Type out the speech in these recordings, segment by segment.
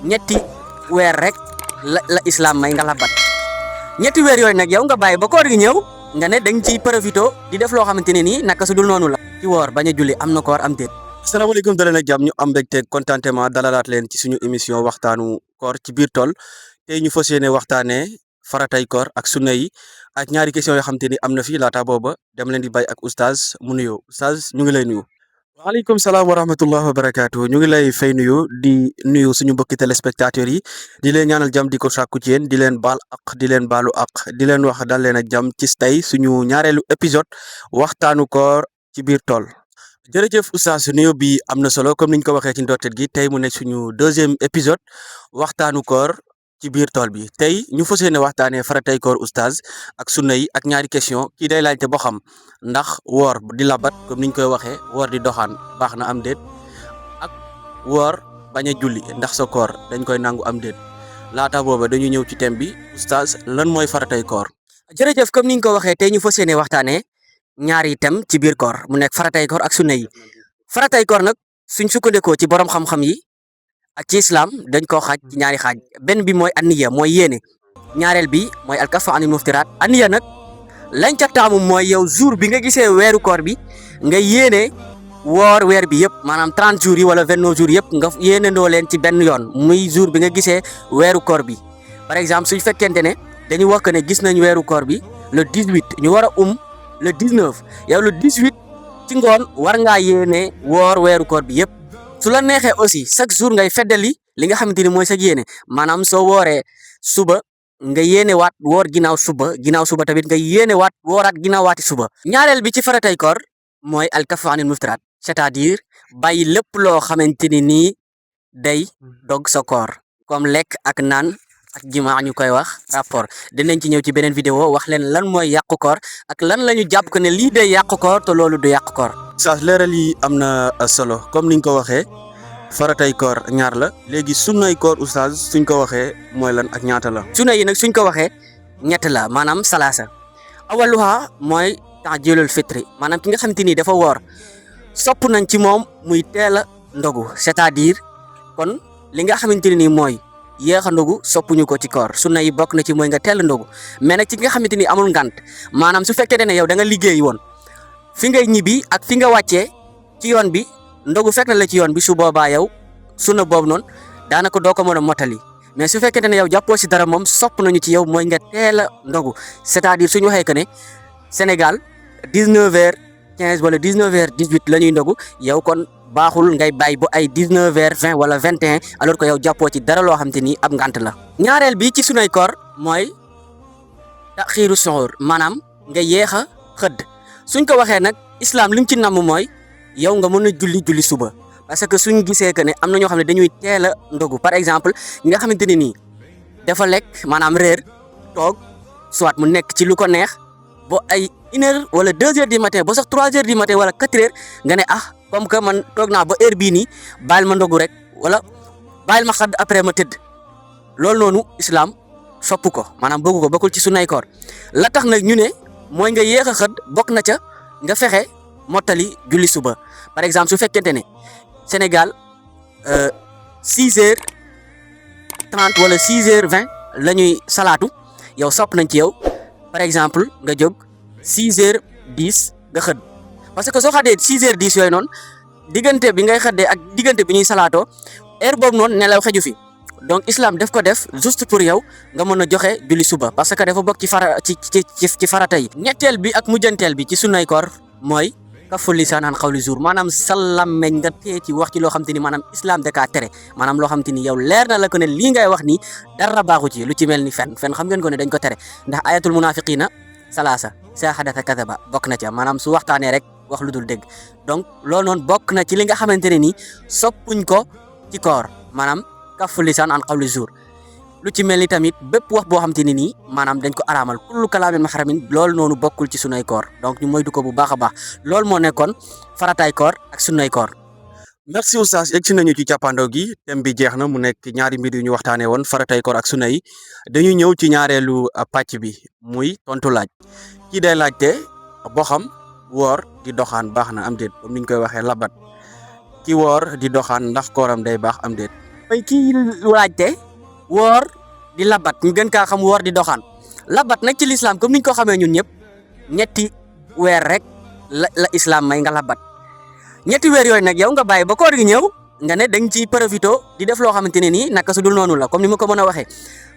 ñetti weer rek la islam may nga labat ñetti weer yooyu nag yow nga bàyyi ba koor gi ñëw nga ne da nga ciy profito di def loo xamante ne nii naka su dul noonu la ci woor bañ a julli am na koor am déet. asalaamaaleykum daleen ak jàmm ñu am mbégte contentement dalalaat leen ci suñu émission waxtaanu koor ci biir tool tey ñu fas yéene waxtaanee faratay koor ak sunna yi ak ñaari question yoo xam te ni am na fi laata booba dem leen di bàyyi ak oustaz mu nuyoo oustaz ñu ngi lay nuyu. waaleykum salaam wa rahmatullah wa barakaatu ñu ngi lay fay nuyu di nuyu suñu mbokki téléspectateurs yi di leen ñaanal jàmm di ko sàkku ci yéen di leen baal ak di leen baalu ak di leen wax dal leen ak jàmm ci tey suñu ñaareelu épisode waxtaanu koor ci biir tool. jërëjëf oustaz nuyoo bi am na solo comme niñ ko waxee ci ndorteel gi tey mu nekk suñu deuxième épisode waxtaanu koor ci biir tool bi tey ñu fas yéene waxtaanee faratay koor oustaz ak sunna yi ak ñaari question kii day laajte boo xam ndax woor di labat comme niñ koy waxee woor di doxaan baax na am déet ak woor bañ a julli ndax sa koor dañ koy nangu am déet laata booba dañu ñëw ci thème bi oustaz lan mooy faratay koor. jërëjëf comme niñ ko waxee tey ñu fas yéene waxtaanee ñaari thème ci biir koor mu nekk faratay koor ak sunna yi faratay koor nag suñ sukkandikoo ci borom xam-xam yi ak ci islam dañ koo xaaj ci ñaari xaaj benn bi mooy anniya mooy yéene ñaareel bi mooy alkafa anil muftiraat anniya nag lañ ca taamu mooy yow jour bi nga gisee weeru koor bi nga yéene woor weer bi yëpp maanaam 30 jours yi wala 29 jours yëpp nga yéene ndoo leen ci benn yoon muy jour bi nga gisee weeru koor bi par exemple suñ fekkente ne dañu wax que ne gis nañ weeru koor bi le 18 ñu war a le 19 yow le 18 ci ngoon war ngaa yéene woor weeru koor bi yëpp su la neexee aussi chaque jour ngay feddali li nga xamante ni mooy sa yéene maanaam soo wooree suba nga yéene waat woor ginnaaw suba tamit nga yéene waat wooraat ginnaaw waati suba. ñaareel bi ci faratay koor mooy alkafa anil muftiraat c'est-à-dire bàyyi lépp loo xamante ni nii day dog sa koor comme lekk ak naan ak jimaa ñu koy wax rapport dinañ ci ñëw ci beneen vidéo wax leen lan mooy yàqu koor ak lan la ñu jàpp ko ne lii day yàqu koor te loolu du yàqu koor. oustaz leeral yi am na solo comme niñ ko waxee faratay koor ñaar la léegi sunnay koor oustaz suñ ko waxee mooy lan ak ñaata la. sunna yi nag suñ ko waxee ñett la maanaam salaasa awaluha mooy ta'jilul fitri maanaam ki nga xamante ni dafa woor sopp nañ ci moom muy teel a ndogu c'est-à-dire kon li nga xamante ne nii mooy yéex a ndogu soppuñu ko ci koor sunna yi bokk na ci mooy nga teel a ndogu mais nag ci nga xamante ni amul ngant maanaam su fekkee ne yow da nga liggéey woon fi ngay ñibbi ak fi nga wàccee ci yoon bi ndogu fekk na la ci yoon bi su boobaa yow sunna boobu noonu daanaka doo ko mën a motali mais su fekkee ne yow jàppoo si dara moom sopp nañu ci yow mooy nga teel a ndogu c'est-à-dire suñu waxee que ne Sénégal 19h15 wala 19h18 la ñuy ndogu yow kon baaxul ngay bàyyi ba ay 19h20 wala 21 alors que yow jàppoo ci dara loo xam te ni ab ngant la. ñaareel bi ci sunay koor mooy taxiiru suxuur maanaam nga yéex a xëdd suñ ko waxee nag islam lim ci namm mooy yow nga mën a julli suba parce que suñ gisee que ne am na ñoo xam ne dañuy teel a ndogu par exemple ñi nga xamante ne nii dafa lekk maanaam réer toog soit mu nekk ci lu ko neex ba ay 1h wala 2h du matin ba sax 3h du matin wala 4h nga ne comme que man toog naa ba heure bii nii bàyyil ma ndogu rek wala bàyyil ma xadd après ma tëdd loolu noonu islam sopp ko maanaam bëggu ko bokkul ci sunnay koor la tax nag ñu ne mooy nga yéex a xëdd bokk na ca nga fexe mottali julli suba par exemple su fekkente ne Sénégal 6h30 wala 6h20 la ñuy salaatu yow sopp nañ ci yow par exemple nga jóg 6h10 nga xëdd parce que soo xaddee 6h10 yooyu noonu diggante bi ngay xaddee ak diggante bi ñuy salaatoo heure boobu noonu nelaw xeju fi donc islam def ko def juste pour yow nga mën a joxe julli suba parce que dafa bokk ci farata yi. ñetteel bi ak mujjanteel bi ci sunnay koor mooy kaful lisaan an xawli zuur maanaam sa làmmeñ nga tee ci wax ci loo xam te ni maanaam islam da kaa tere maanaam loo xam te ni yow leer na la ko ne lii ngay wax nii dara baaxu ci lu ci mel ni fen xam ngeen ko ne dañ ko tere ndax ayatul munafiqina salaasa saa xadata kadaba bokk na ca maanaam su waxtaanee rek wax lu dul dégg donc loolu noonu bokk na ci li nga xamante ne nii soppuñ ko ci koor maanaam kaful lisaan an xawli zuur lu ci mel ni tamit bépp wax boo xam te ne nii maanaam dañ ko araamal kullu kalaamin mahramin loolu noonu bokkul ci sunnay koor donc ñu moytu ko bu baax a baax loolu moo nekkoon farataay koor ak sunnay koor. merci oustaz yegg si nañu ci càppaandaw gi thème bi jeex na mu nekk ñaari mbir yu ñu waxtaanee woon faratay koor ak sunna yi dañuy ñëw ci ñaareelu pàcc bi muy tontu laaj kii day laajte boo xam woor di doxaan baax na am déet comme niñ koy waxee labat ki woor di doxaan ndax kooram day baax am déet mooy kii laajte woor di labat ñu gën kaa xam woor di doxaan labat nag ci l'islam comme niñ ko xamee ñun ñëpp ñetti weer rek la islam may nga labat ñetti weer yooyu nag yow nga bàyyi ba koor gi ñëw nga ne da nga ciy profito di def loo xamante ne nii naka su dul noonu la comme ni ma ko mën a waxee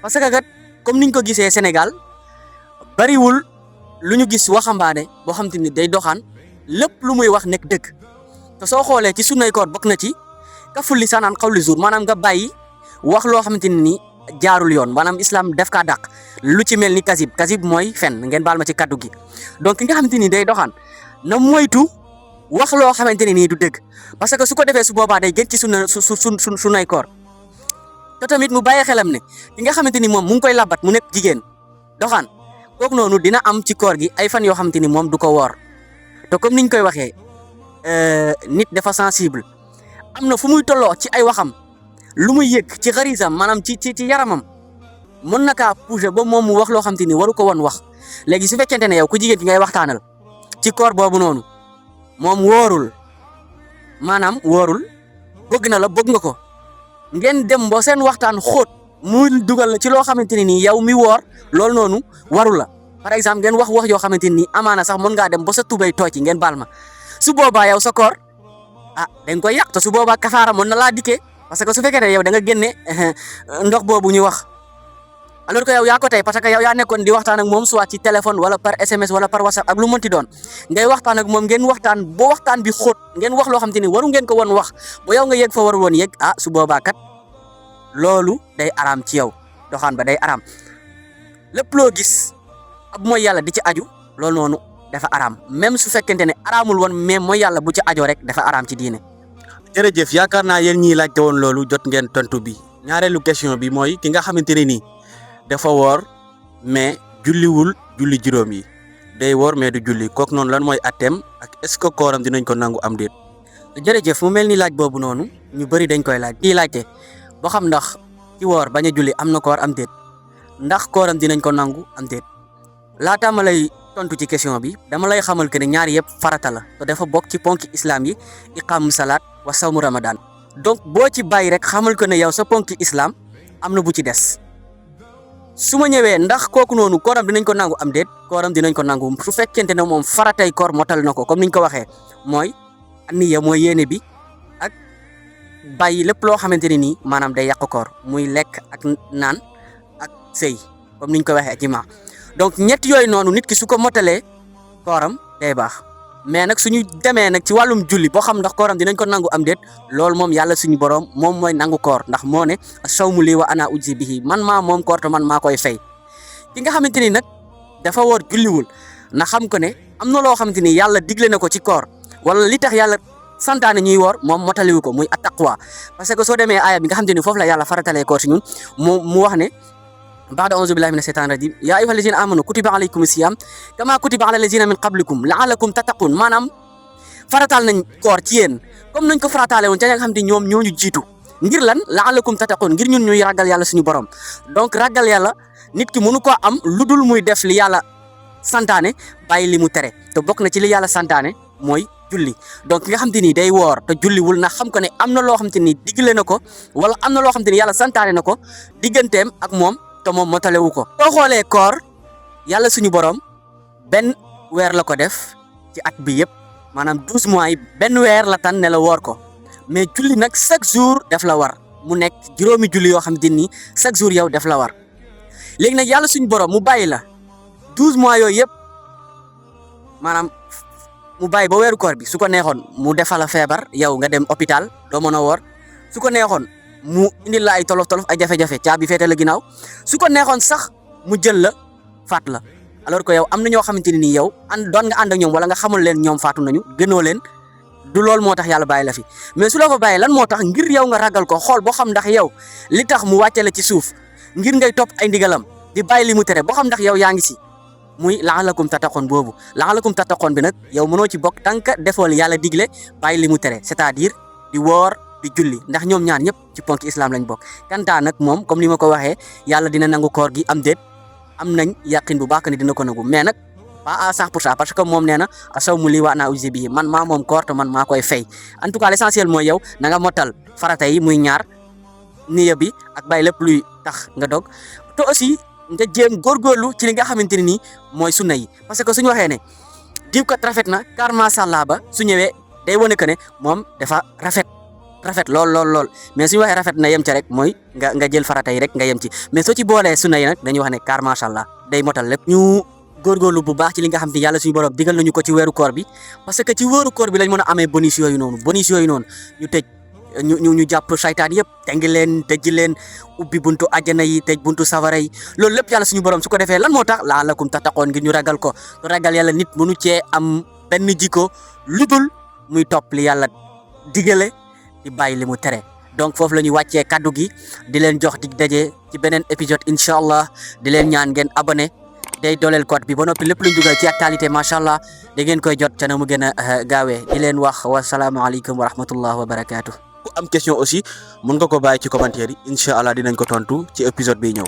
parce que kat comme niñ ko gisee Sénégal bariwul lu ñu gis waxambaane boo xamante ni day doxaan lépp lu muy wax nekk dëgg te soo xoolee ci sunnay koor bokk na ci kaful lisaan an qawli zuur maanaam nga bàyyi wax loo xamante ne nii jaarul yoon maanaam islam def kaa dàq lu ci mel ni kasib mooy fen ngeen baal ma ci kaddu gi donc ki nga xamante ni day doxaan na moytu wax loo xamante ne nii du dëgg parce que su ko defee su boobaa day gën ci sunnay koor te tamit mu bàyyi xelam ne ki nga xamante ni moom mu ngi koy labat mu nekk jigéen doxaan kooku noonu dina am ci koor gi ay fan yoo xamante ni moom du ko woor te comme niñ koy waxee nit dafa sensible am na fu muy tolloo ci ay waxam lu muy yëg ci xarisam maanaam ci yaramam mën na kaa pousser ba moom mu wax loo xamante ni waru ko woon wax léegi su fekkente ne yow ku jigéen ki ngay waxtaanal ci koor boobu noonu moom wóorul maanaam wóorul bëgg na la bëgg nga ko ngeen dem ba seen waxtaan xóot muy dugal la ci loo xamante ne nii yow mi woor loolu noonu waru la par exemple ngeen wax yoo xamante ni amaana sax mën ngaa dem ba sa tubay tooy ci ngeen baal ma su boobaa yow sa koor dañ koy yàq te su boobaa kafaara mën na laa dikkee parce que su fekkee ne yow da nga génne ndox boobu ñu wax alors que yow yaa ko tey parce que yow yaa nekkoon di waxtaan ak moom soit ci téléphone wala par SMS wala par WhatsApp ak lu mënti doon ngay waxtaan ak moom ngeen waxtaan ba waxtaan bi xóot ngeen wax loo xamante ni waru ngeen ko woon wax ba yow nga yegg fa waru woon yegg su boobaa kat loolu day araam ci yow doxaan ba day araam lépp loo gis ab mooy yàlla di ci aju loolu noonu dafa araam même su fekkente ne araamul woon mais mooy yàlla bu ci ajoo rek dafa araam ci diine. jërëjëf yaakaar naa yéen ñiy laajte woon loolu jot ngeen tontu bi ñaareelu question bi mooy ki nga xamante ne nii dafa woor mais julliwul julli juróom yi day woor mais du julli kooku noonu lan mooy atteem ak est-ce que kooram dinañ ko nangu am déet. jërëjëf mu mel ni laaj boobu noonu ñu bëri dañ koy laaj kii laajte boo xam ndax ci woor bañ a julli am na koor am déet ndax kooram dinañ ko nangu am déet laata ma lay tontu ci question bi dama lay xamal que ne ñaar yëpp farata la te dafa bokk ci ponki islam yi iqaamu salaat wa sawmu ramadan donc boo ci bàyyi rek xamal que ne yow sa ponki islam am na bu ci des su ma ñëwee ndax kooku noonu kooram dinañ ko nangu am déet kooram dinañ ko nangu su fekkente ne moom faratay koor motal na ko comme niñ ko waxee mooy aniya mooy yéene bi ak bàyyi lépp loo xamante ne nii maanaam day yàq koor muy lekk ak naan ak sëy comme niñ ko waxee jima donc ñett yooyu noonu nit ki su ko motalee kooram day baax mais nag suñu demee nag ci wàllum julli boo xam ndax kooram dinañ ko nangu am déet loolu moom yàlla suñu borom moom mooy nangu koor ndax moo ne sawmu lii wa ana ujzi bihi man maa moom koor te man maa koy fay ki nga xamante ni nag dafa woor julliwul na xam ko ne am na loo xamante ni yàlla digle na ko ci koor wala li tax yàlla santaane ñuy woor moom motaliwu ko muy attaqwa parce que soo demee aaya bi nga xamante ni foofu la yàlla faratalee koor ci ñun mu wax ne بعد أعوذ بالله من الشيطان الرجيم يا أيها الذين آمنوا كتب عليكم الصيام كما كتب على الذين من قبلكم لعلكم تتقون maanaam farataal nañ koor ci yéen comme nañ ko farataale woon ca nga xam te ñoom ñoo ñu jiitu ngir lan la'allakum tattaqun ngir ñun ñuy ragal yàlla suñu borom donc ragal yàlla nit ki mënu koo am lu dul muy def li yàlla santaane bàyyi li mu tere te bokk na ci li yàlla santaane mooy julli donc nga xam te ni day woor te julliwul na xam ko ne am na loo xam te ni digle na ko wala am na loo xam te ni yàlla santaane na ko digganteem ak moom te moom motalewu ko. soo xoolee koor yàlla suñu borom benn weer la ko def ci at bi yëpp maanaam 12 mois yi benn weer la tan ne la woor ko mais julli nag chaque jour def la war mu nekk juróomi julli yoo xam te ni chaque jour yow def la war léegi nag yàlla suñu borom mu bàyyi la 12 mois yooyu yëpp maanaam mu bàyyi ba weeru koor bi su ko neexoon mu defal la feebar yow nga dem hôpital doo mën a woor su ko neexoon mu indil la ay tolof ay jafe-jafe caabi féete la ginnaaw su ko neexoon sax mu jël la faat la alors que yow am na ñoo xamante ne nii yow doon nga ànd ak ñoom wala nga xamul leen ñoom faatu nañu gënoo leen du loolu moo tax yàlla bàyyi la fi mais su la fa bàyyi lan moo tax ngir yow nga ragal ko xool boo xam ndax yow li tax mu wàcce la ci suuf ngir ngay topp ay ndigalam di bàyyi li mu tere boo xam ndax yow yaa ngi si muy la'allakum tattaqun boobu la'allakum tattaqun bi nag yow mënoo ci bokk tant que defoo li yàlla digle bàyyi li mu tere c'est-à-dire di woor di julli ndax ñoom ñaar ñëpp ci ponk islam lañ bokk kantaa nag moom comme ni ma ko waxee yàlla dina nangu koor gi am déet am nañ yàqin bu baax ne dina ko nangu mais nag pas à 100% parce que moom nee na sawmu lii wa ana ujzi bihi man maa moom koor te man maa koy fay en tout cas l'essentiel mooy yow na nga mottal farata yi muy ñaar niya bi ak bàyyi lépp luy tax nga dog te aussi nga jéem góorgóorlu ci li nga xamante ne nii mooy sunna yi parce que suñu waxee ne diw kat rafet na car macha allah ba su ñëwee day wane que ne moom dafa rafet lool mais suñu waxee rafet na yem ca rek mooy nga jël farata yi rek nga yem ci mais soo ci boolee sunna yi nag dañuy wax ne car macha allah day motal lépp. ñu góorgóorlu bu baax ci li nga xam te yàlla suñu borom digal nañu ko ci weeru koor bi parce que ci weeru koor bi lañ mën a amee bonus yooyu noonu ñu tëj ñu jàpp saytaan yëpp tengi leen tëj leen ubbi buntu àjjana yi tëj buntu safara yi loolu lépp yàlla suñu borom su ko defee lan moo tax la'allakum tattaqoon ngir ñu ragal ko to ragal yàlla nit mënu cee am benn jikko ludul muy topp li yàlla digale di bàyyi li mu tere donc foofu la ñuy wàccee kaddu gi di leen jox dig daje ci beneen épisode incha allah di leen ñaan ngeen abonné day dooleel code bi ba noppi lépp luñ dugal ci actualité macha allah da ngeen koy jot ca na mu gën a gaawee di leen wax wasalaamaaleykum wa rahmatullah wa barakaatu. ku am question aussi mën nga ko bàyyi ci commentaire yi incha allah dinañ ko tontu ci épisode bi ñëw.